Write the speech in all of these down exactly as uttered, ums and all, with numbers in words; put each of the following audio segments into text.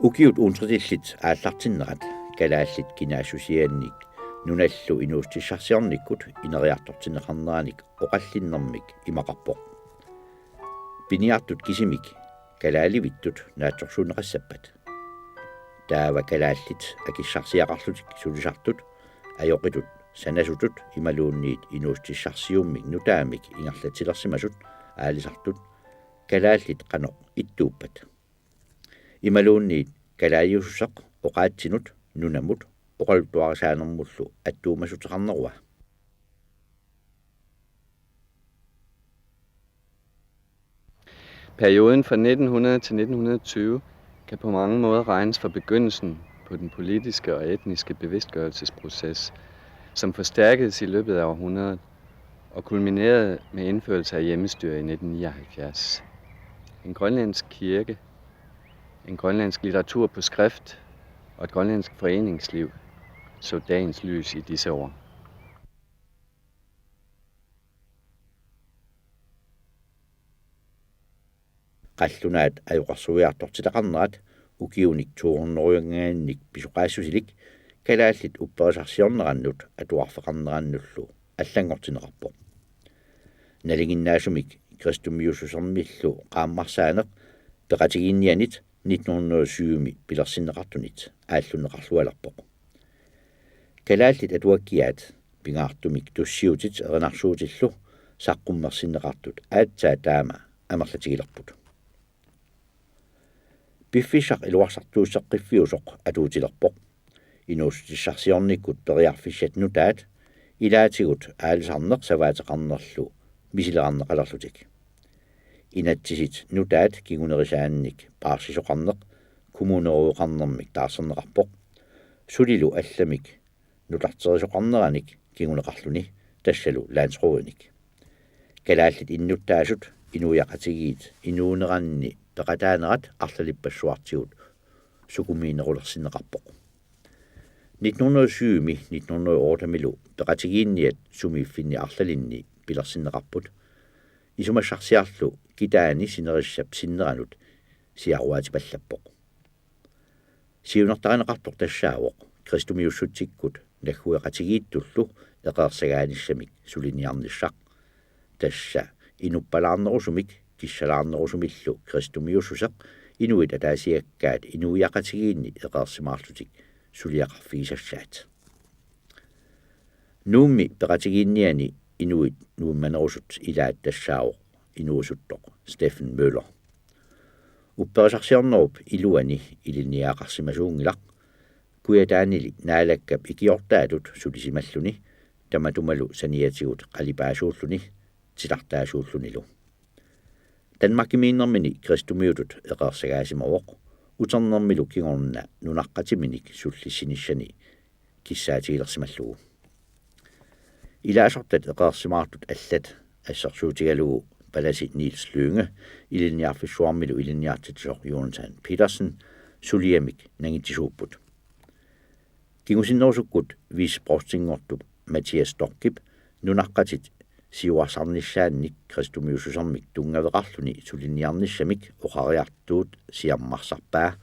Ukiut uuntritillit aallartinnerat kalaallit kinaassusiaannik nunallu inuussutissarsiornikkut ineriartortinneqarneranik oqallinnermik imaqarpoq: Piniartut kisimik kalaalivittut naatsorsuunneqassappat? Taava kalaallit akissarsiaqarlutik sulisartut, ajoqitut sanasutut imaluunniit inuussutissarsiummik nutaamik ingerlatsilersimasut aalisartut kalaallit qanoq ittuuppat? Imaluunniit kalaaliususeq oqaatsinut nunamut oqaluttuarisaanermullu attuumassuteqarnerua? Perioden fra nitten hundrede til nitten hundrede og tyve kan på mange måder regnes for begyndelsen på den politiske og etniske bevidstgørelsesproces, som forstærkedes i løbet af århundredet og kulminerede med indførelse af hjemmestyre i nitten nioghalvfjerds. En grønlandsk kirke, en grønlandsk litteratur på skrift og et grønlandsk foreningsliv så dagens lys i disse år. Qallunaat ajoqersuiartortitaqarnerat ukiunik to hundrede-unngaanniit pisoqaassusilik kalaallit upperisarsiornerannut atuarfeqarnerannullu allanngortinneqarpoq. Nalinginnaasumik kristumiussusermillu qaammarsaaneq peqatigiinnianit nitten hundrede og syvimi pilersinneqartunit aallunneqarlualerpoq. Kalaallit atuakkiaat pingaartumik tussiutit erinarsuutillu saqqummersinneqartut aatsaat taama amerlatigilerput. Piffissaq iluarsartuusseqqiffiusoq atuutilerpoq. Inuussutissarsiornikkut periarfissat nutaat ilaatigut aalisarneq savaateqarnerlu misilerarneqalerlutik. Inatsisit nutaat kingunerisaannik paarsisoqarneq kommunerujoqarnermik taarserneqarpoq, sulilu allamik nutarterisoqarneranik kinguneqarluni, tassalu landsrådinik. Kalaallit innuttaasut inuiaqatigiit inuuneranni peqataanerat arlalippassuartigut sukumiinerulersinneqarpoq. Nitten hundrede og syvimi nitten hundrede og ottemilu peqatigiinniat sumiiffinni arlalinni pilersinneqarput. Isumassarsiarlu kitaani sinerissap sinneranut siaruaatipallappoq. Siunertarineqartoq tassaavoq kristumiussutsikkut naggueqatigiittullu eqeersagaanissamik suliniarnissaq. Tassa inuppalaarnerusumik kissalaarnerusumillu kristumiussuseq inuit ataasiakkaat inuiaqatigiinni eqeersimaarlutik suliaqarfigisassaat. Nuummi peqatigiinniani inuit nuimmanerusut ilaat tassaavoq inuusuttoq Steffen Møller. Upperisarsiornerup iluani ilinniagaqarsimasuunngilaq, kujataanili Naalakkap ikiortaatut sulisimalluni, tamatumalu saniatigut qalipaasuulluni titartaasuullunilu. Danmarkimiinnermini kristumiutut eqeersagaasimavoq, uternermilu kingorna nunaqqatiminik sullissinissani kissaatigilersimallugu. Ilaasortat eqeersimaartut allat, assersuutigalugu palasi Niels Lynge, Ilinniarfissuarmilu ilinniartitsisoq Jonathan Petersen, suliamik nangitsisuupput. Kingusinnerusukkut viceprovstinngortup Mathias Storchip nunaqqatit siuarsarnissaannik kristumiussusermik tunngaveqarluni suliniarnissamik oqariartuut siammarsarpaa,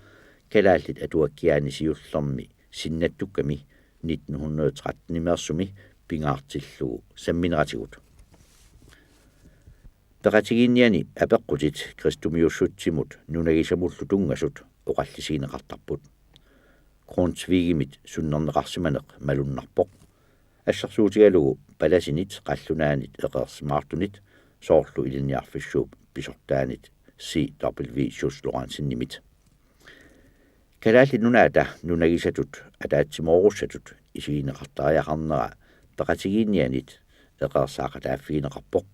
kalaallit atuakkiaani siullermi sinnattukkami nitten hundrede trettenimeersumi pingaartillugu sammineratigut. Peqatigiinniani apeqqutit kristumiussutsimut nunagisamullu tunngasut oqallisigineqartarput. Grundtvigimit sunnerneqarsimaneq malunnarpoq, assersuutigalugu palasinit qallunaanit eqeersimaartunit, soorlu Ilinniarfissuup pisortaanit C W Schulz-Lorenzenimit. Kalaallit Nunaata nunagisatut ataatsimoorussatut isigineqartariaqarnera peqatigiinnianit eqeersaaqataaffigineqarpoq,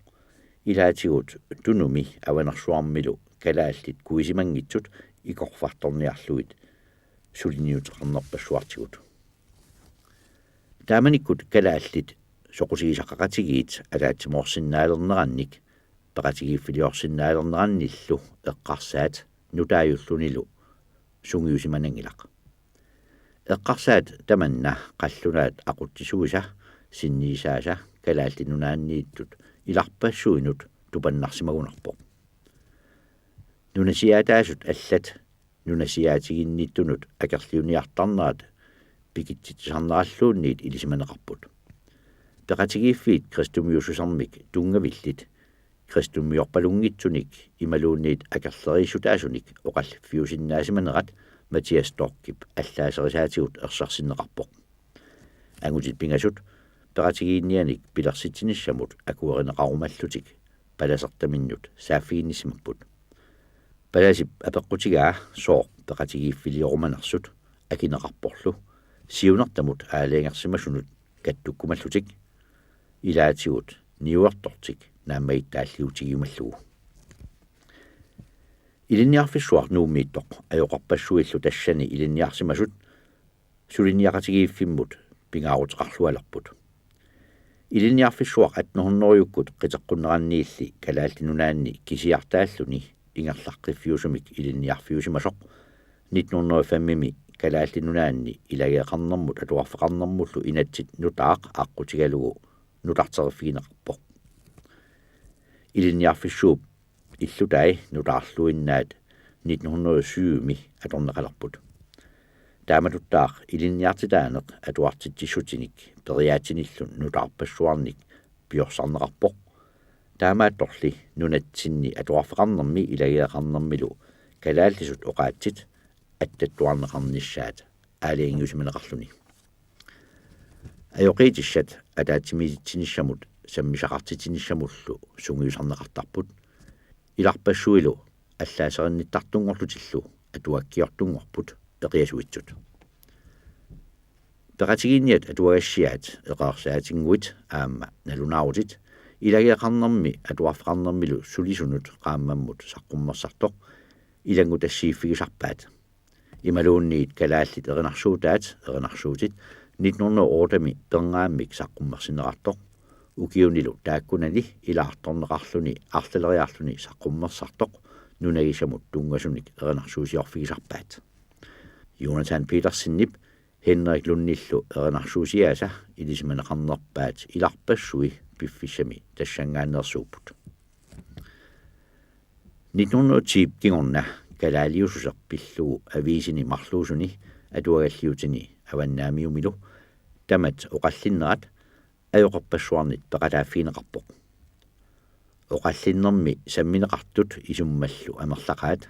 ilaatigut Tunumi Avanersuarmilu kalaallit kuisimanngitsut ikorfartorniarlugit suliniuteqarnerpassuartigut. Taamanikkut kalaallit soqutigissaqaqatigiit ataatsimoorsinnaalernerannik peqatigiiffiliorsinnaalernerannillu eqqarsaat nutaajullunilu sungiusimananngilaq. Eqqarsaat tamanna qallunaat aqutsisuisa sinniisaasa Kalaallit Nunaanniittut ilarpassuinut tupannarsimagunarpoq. Nunasiaataasut allat nunasiaatiginnittunut akerliuniartarnerat pikitsitsisarneralluunniit ilisimaneqarput. Peqatigiiffiit kristumiussusermik tunngavillit kristumiorpalunngitsunik imaluunniit akerleriissutaasunik oqalliffiusinnaasimanerat Mathias Storchip allaaserisaatigut ersersinneqarpoq. Angutit pingasut peqatigiinnianik pilersitsinissamut akuerineqarumallutik palasertaminnut saaffiginnissimapput. Palasip apeqqutigaa sooq peqatigiiffiliorumanersut akineqarporlu siunertamut aalajangersimasunut kattukkumallutik ilaatigut niuertortik naammagittaalliutigiumallugu. Ilinniarfissuaq Nuummiittoq ajoqerpassuillu tassani ilinniarsimasut suliniaqatigiiffimmut pingaaruteqarlualerput. Ilinniarfissuaq attenhundredekkut qiteqqunneranniilli Kalaallit Nunaanni kisiartaalluni ingerlaqqiffiusumik ilinniarfiusimasoq nitten hundrede og fem-imi Kalaallit Nunaanni ilageeqarnermut atuarfeqarnermullu inatsit nutaaq aqqutigalugu nutarteriffigineqarpoq. Ilinniarfissuup illutai nutaarluinnaat nitten hundrede og syv-imi atorneqalerput. Taamatuttaaq ilinniartitaaneq atuartitsissutinik periaatsinillu nutaarpassuarnik piorsarneqarpoq. Taamaattorli nunatsinni atuarfeqarnermi ilageeqarnermilu kalaallisut oqaatsit attattuarneqarnissaat aalajangiusimaneqarluni. Ajoqiitissat ataatsimiititsinissamut sammisaqartitsinissamullu sungiusarneqartarput. Ilarpassuilu allaaserinnittartunngorlutillu atuakkiortunngorput eqiasuitsut. Peqatigiinniat atuagassiaat eqeersaatinnguit aamma nalunaarutit ilageeqarnermi atuarfeqarnermilu sulisunut qaammammut saqqummersartoq ilanngutassiiffigisarpaat. Imaluunniit kalaallit erinarsuutaat erinarsuutit nitten hundrede og otte-mi pernaammik saqqummersinneqartoq. Ukiunilu taakkunani ilaartorneqarluni arlaleriarluni saqqummersartoq nunagisamut tunngasunik erinarsuusiorfigisarpaat. Jonathan Petersenip Henrik Lundillu erinarsuusiaasa ilisimaneqarnerpaat ilarpassui piffissami tassanngaanneersuupput. Nitten hundrede og ti kingorna kalaaliususeq pillugu aviisini marluusuni atuagalliutini Avannaamiumilu tamat oqallinnerat ajoqerpassuarnit peqataaffigineqarpoq. Oqallinnermi sammineqartut isummallu amerlaqaat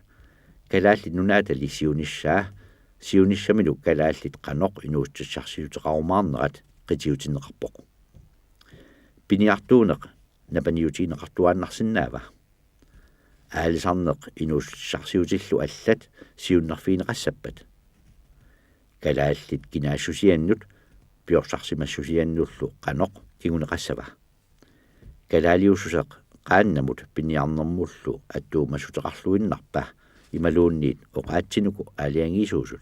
Kalaallit Nunaatali siunissaa siunissamilu kalaallit qanoq inuussutissarsiuteqarumaarnerat qitiutinneqarpoq. Piniartuuneq napaniutigineqartuaannarsinnaava? Aalisarneq inuussutissarsiutillu allat siunnerfigineqassappat? Kalaallit kinaassusiannut piorsarsimassusiannullu qanoq kinguneqassava? Kalaaliususeq qaannamut piniarnermullu attuumassuteqarluinnarpa imaluunniit oqaatsinuku aalajangiisuusut?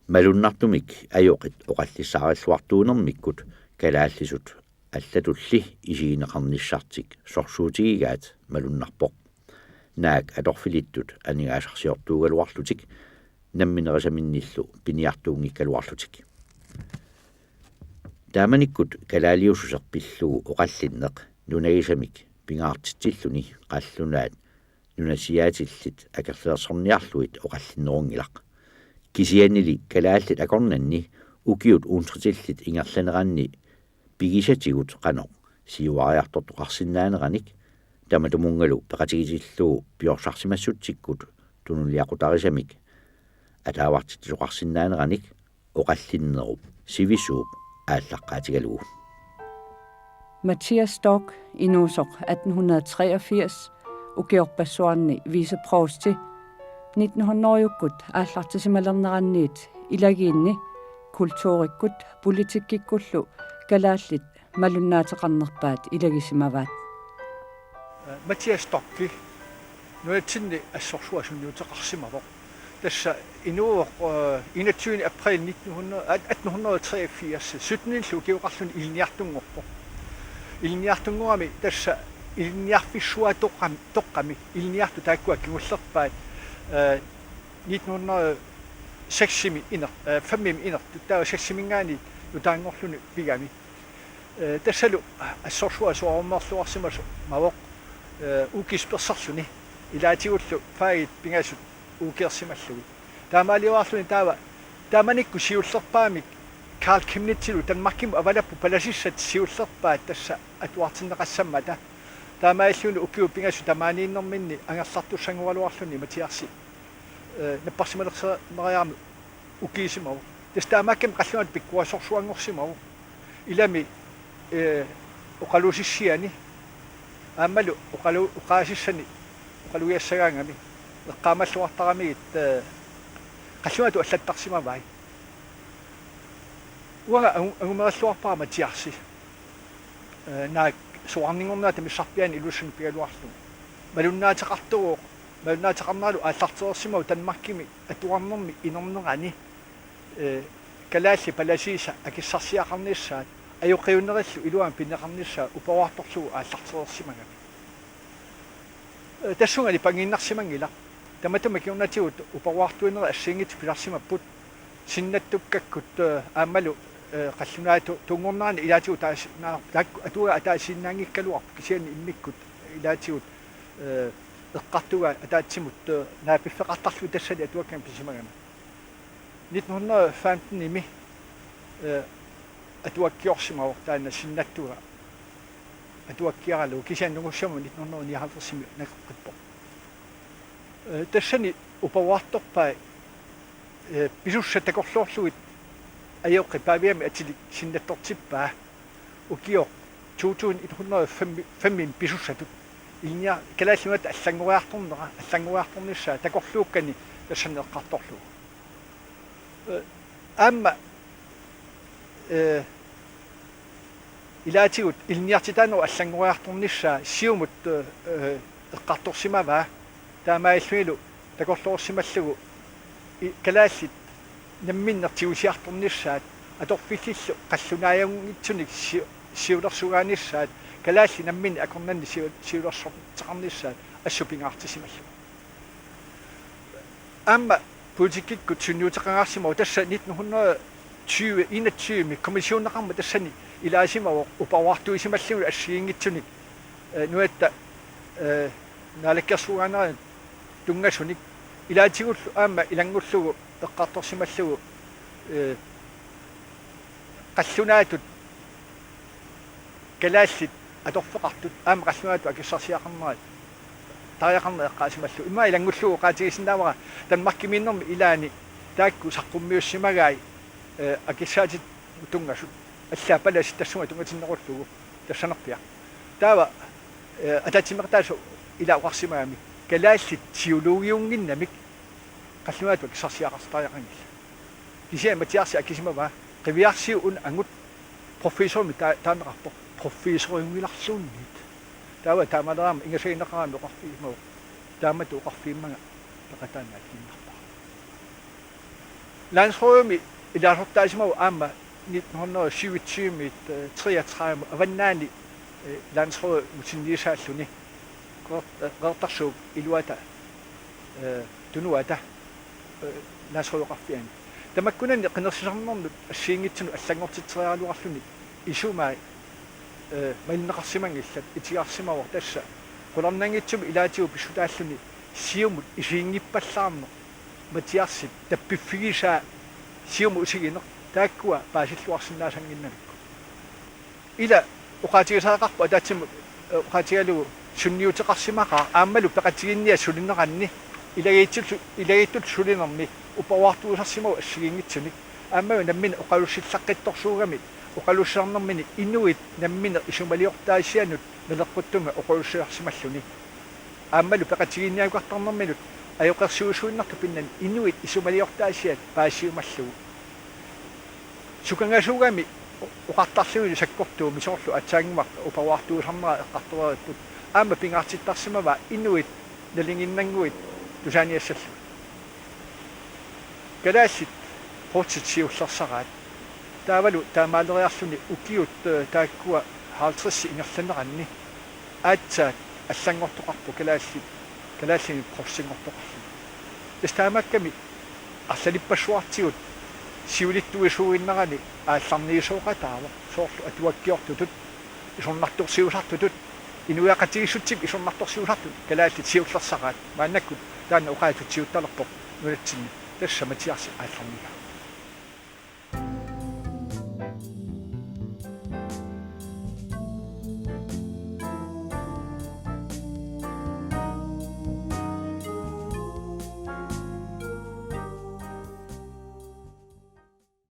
Malunnartumik ajoqit oqallissaarilluartuunermikkut kalaallisut allatulli isigineqarnissartik sorsuutigigaat malunnarpoq. Naak atorfilittut aningaasarsiortuugaluarlutik namminerisaminnillu piniartuunngikkaluarlutik. Taamanikkut kalaaliususeq pillugu oqallinneq nunagisamik pingaartitsilluni qallunaat nunasiaatillit akerlilersorniarlugit oqallinnerunngilaq. Kisiannili kalaallit akornanni ukiut uuntritillit ingerlaneranni pigisatigut qanoq siuariartortoqarsinnaaneranik tamatumunngalu peqatigitillugu piorsarsimassutsikkut tunuliaqutarisamik ataavartitsisoqarsinnaaneranik oqallinnerup sivisuup aallaqqaatigalugu. Mathias Storch inuusoq atten hundrede og treogfirs ukiorpassuarni viceprovsti nitten hundrede-ukkut aallartisimalernerannit ilagiinni kulturikkut politikkikkullu kalaallit malunnaateqarnerpaat ilagisimavaat. Mathias Storchi nunatsinni assorsuaq sunniuteqarsimavoq. Tassa inuuvoq, øh, enogtyvende april nitten hundrede, at-, atten hundrede og treogfirs, syttenillu ukioqarluni ilinniartunngorpoq. Ilinniartunngorami tassa ilinniarfissuatoqqam-, toqqami ilinniartut taakkua kingullerpaat, øh, nitten hundrede og seksimi iner-, øh, femimi inertut, taava seksiminngaanniit nutaanngorluni pigami. Øh, tassalu assorsuaq suaarummerluarsimasoq mavoq, øh, ukioq perserluni. Ilaatigullu fagit pingasut ukiorsimallugit. Taamaaliorluni taava taamanikkut siullerpaamik Carl Chemnitzilu Danmarkimut avalapput palasissat siullerpaat tassa atuartinneqassammata. Taamaalilluni ukiut pingasut tamaaniinnerminni angerlartussangoraluarluni Mathiasi, eh, napparsimalersereerami ukiisimavoq. Tassa taamaakkami qallunaatut pikkuassorsuanngorsimavoq. Ilami, eh, oqaluusissiani aammalu oqalu-, oqaasissani oqalugiassagaangami eqqaamalluartaramigit, eh, qallunaatut allattarsimavai. Uanga angu-, angumerilluarpara Mathiasi. Eh, naak soraarninngornerata missarpiaani Ilulissanut pigaluarlugu. Malunnaateqartuuvoq, malunnaateqarneralu aallartereersimavoq Danmarkimi atuarnermi inernerani, eh, kalaallit palasiisa akissarsiaqarnissaat, ajoqiunerillu iluamik pineqarnissaat uparuartorlugu aallartereersimagami. Eh, tassunga nipangiinnarsimanngilaq. Tamatuma kingornatigut uparuartuinerit assigiinngitsut pisarsimapput. Sinnattukkakkut, eh, aammalu, eh, qallunaatuunnguarnerani ilaatigut taasi-, naa-, taakku atuagaq ataasiinnaanngikkaluarput kisianni immikkut ilaatigut, eh, eqqartugaat ataatsimut, eh, naapiffeqartarlugit tassani atuakkamik pisimagami. Nitten hundrede femten-imi, eh, atuakkiorsimavoq taanna Sinnattugaq atuakkiaralugu kisianni nungussummut nitten hundrede nioghalvtreds-imi nakeqqippoq. Eh, tassani uparuartorpai, eh, pisussat takorloorlugit ajoqi Paviami atilik sinnattortippaa ukioq to tusind et hundrede fem-imi pisussatut. Ilinniar-, Kalaallit Nunaata allanngoriartornera, allanngoriartornissaa takorluukkani tassani eqqartorlugu. Eh, aamma, eh, ilaatigut ilinniartitaanerup allanngoriartornissaa Siumut, eh, eqqartorsimavaa taamaalillunilu takorloorsimallugu i-, kalaallit namminneq tigusiartornissaat atorfillillu qallunaajanngitsunik si-, siulersugaanissaat kalaallit namminneq akornanni siu-, siulersortitaqarnissaat assut pingaartissimallugu. Aamma politikkikkut sunniuteqangaarsimavoq tassa nitten hundrede tyve enogtyve kommissioneqarmat tassani ilaasimavoq uparuartuisimallunilu assigiinngitsunik, eh, nunatta, eh, naalakkersuigaanerani tunngasunik ilaatigullu aamma ilanngullugu eqqartorsimallugu, eh, qallunaatut kalaallit atorfeqartut aamma qallunaatut akissarsiaqarnerat tariaqarneq eqqaasimallugu. Immaqa ilanngullugu oqaatigisinnaavara Danmarkimiinnermi ilaanni taakku saqqummiussimagai, eh, akissaatit tunngasut. Allaat palasit tassunga tunngatinneqarlugu tassanerpiaq. Taava, eh, ataatsimeeqataasoq ila oqarsimagami kalaallit siulliunnginnamik qallunaatut akissarsiaqartariaqanngillat. Kisianni Mathiasi akisimavaa qiviarsiuk una angut professorimik taa-, taaneqarpoq professoriunngilarluunniit. Taava taamaaleraama ingasagineqarami oqarfigisimavoq taamatut oqarfigimmanga peqataannaatiginnarpara. Landsrådimi ilaasortaasimavoq aamma nitten hundrede syvogtyve-miit, eh, treogtredive avannaani, eh, landsrådimut sinniisaalluni Qeqert-, eh, Qeqertarsuup iluata, eh, tunuata, eh, landsrådeqarfiani. Tamakkunani qinersisarnernut assigiinngitsunut allanngortitseriaraluarluni isumai, eh, malinneqarsimanngillat itigarsimavoq tassa qularnanngitsumik ilaatigut pissutaalluni Siumut isiginngippallaarneq Mathiasip tappiffigisaa Siumut isigineq taakkua paasilluarsinnaasannginnamikku. Ila oqaatigisariaqarpoq ataatsimut, eh, oqaatigalugu sunniuteqarsimaqaaq aammalu peqatigiinniat sulineranni ilagiitsullu, ilagiittut sulinermi uparuartuisarsimavoq assigiinngitsunik aammalu nammineq oqalussillaqqittorsuugami oqalussisarnermini inuit nammineq isumaliortaasiannut naleqquttunga oqalussisarsimalluni. Aammalu peqatigiinniarukartarnerminut ajoqersuisuinnartut pinnani inuit isumaliortaasiat paasiumallugu. Sukangasuugami oqartarlugit sakkortuumik soorlu aatsaannguaq uparuartuisarnera eqqartoreeripput aamma pingaartittarsimavaa inuit nalinginnannguit tusaaniassallugit. Kalaallit pruutit siullersaraat. Taavalu taamaaleriarluni ukiut, eh, taakkua halvtredsit ingerlaneranni aatsaat allanngortoqarpoq kalaallit, kalaallinik pruutinngortoqarluni. Tassa taamaakkami arlalippassuartigut siulittuisuuginnarani aallarniisooqataavoq soorlu atuakkiortutut, isornartorsiusartutut, inuiaqatigiissutsimik isornartorsiusartut kalaallit siullersaraat. Maannakkut Taanna oqaatitsiuttalerpoq nunatsinni tassa Matiarsi aallarnigaa.